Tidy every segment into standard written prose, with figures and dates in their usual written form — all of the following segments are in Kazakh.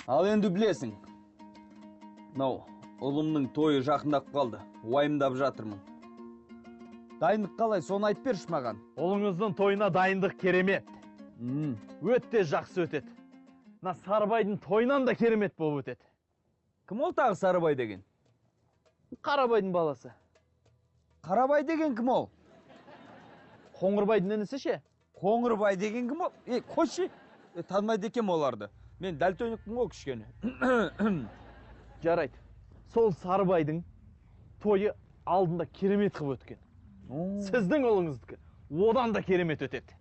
Ал енді білесің, мынау ұлымның тойы жақындап қалды, уайымдап жатырмын. Дайындық қалай, соны айтып берші маған. Ұлыңыздың тойына дайындық керемет. Өте жақсы өтеді. Мына Сарыбайдың тойынан да керемет болып өтеді. Кім ол тағы Сарыбай деген? Қарабайдың баласы. Қарабай деген кім ол? Қоңырбайдың інісі ше? Қоңырбай деген кім ол? Ей, қойшы. Танымайды екенмін оларды. Мен дәлтоникпін ғой кішкене. Жарайды. Сол Сарыбайдың тойы алдында керемет қылып өткен. Сіздің ұлыңыздікі одан да керемет өтеді.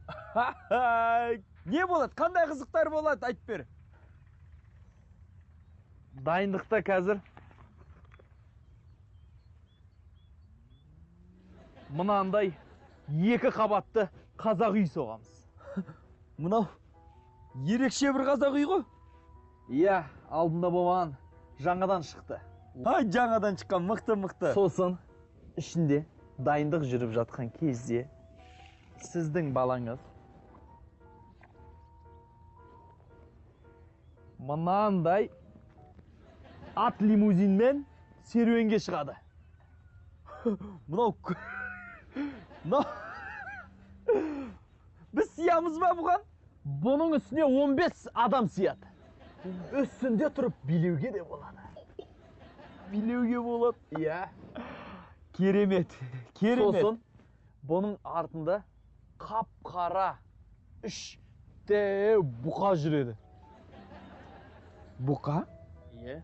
Не болады? Қандай қызықтар болады? Айтып бер. Дайындықта қазір мынандай 2 қабатты қазақ үй соғамыз. Мынау ерекше бір қазақ үй ғой? Иә, алдында болмаған, жаңадан шықты. Ай, жаңадан шыққан, мықты-мықты. Сосын ішінде дайындық жүріп жатқан кезде сіздің балаңыз мынандай ат лимузинмен серуенге шығады. Мынау біз сиямыз ба бұған? Бұның үстіне 15 адам сияды. Үстінде тұрып билеуге де болады. Билеуге болады. Иә. Керемет, керемет. Сосын бұның артында қап-қара 3 дәу бұқа жүреді. Бұқа? Иә.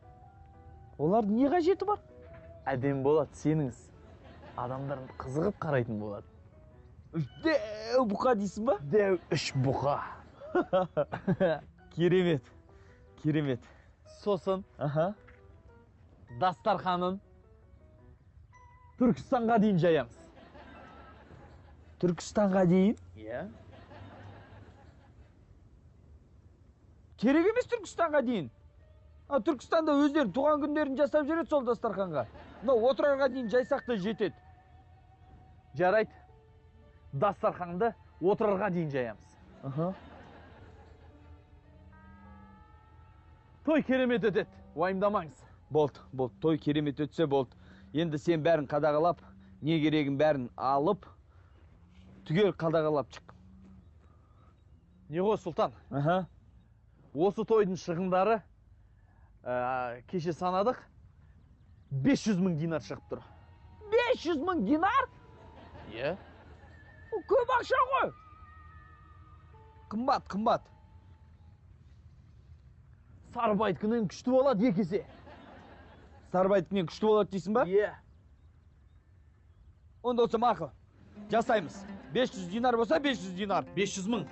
Олардың не қажеті бар? Әдемі болады, сеніңіз. Адамдар қызығып қарайтын болады. Дәу бұқа дейсің ба? Дәу 3 бұқа. Керемет, керемет. Сосын дастарханын Түркістанға дейін жаямыз. Түркістанға дейін? Иә. Керек емес Түркістанға дейін. Түркістанда өздерінің туған күндерін жасап жүреді сол дастарханға. Мынау Отырарға дейін жайсақ та жетеді. Жарайды. Дастарханды Отырарға дейін жаямыз. Той керемет өтеді, уайымдамаңыз. Болды, болды. Той керемет өтсе болды. Енді сен бәрін қадағалап, не керегін бәрін алып, түгел қадағалап шық. Не ғой, Сұлтан? Осы тойдың шығындары, кеше санадық, 500 мың динар шығып тұр. 500 мың динар? Иә. Ол көп ақша ғой. Қымбат, қымбат. Сарыбайдікінен күшті болады 2 есе. Сарыбайдікінен күшті болады дейсің ба? Иә. Онда болса мақұл. Жасаймыз. 500 динар болса 500 динар. 500 мың.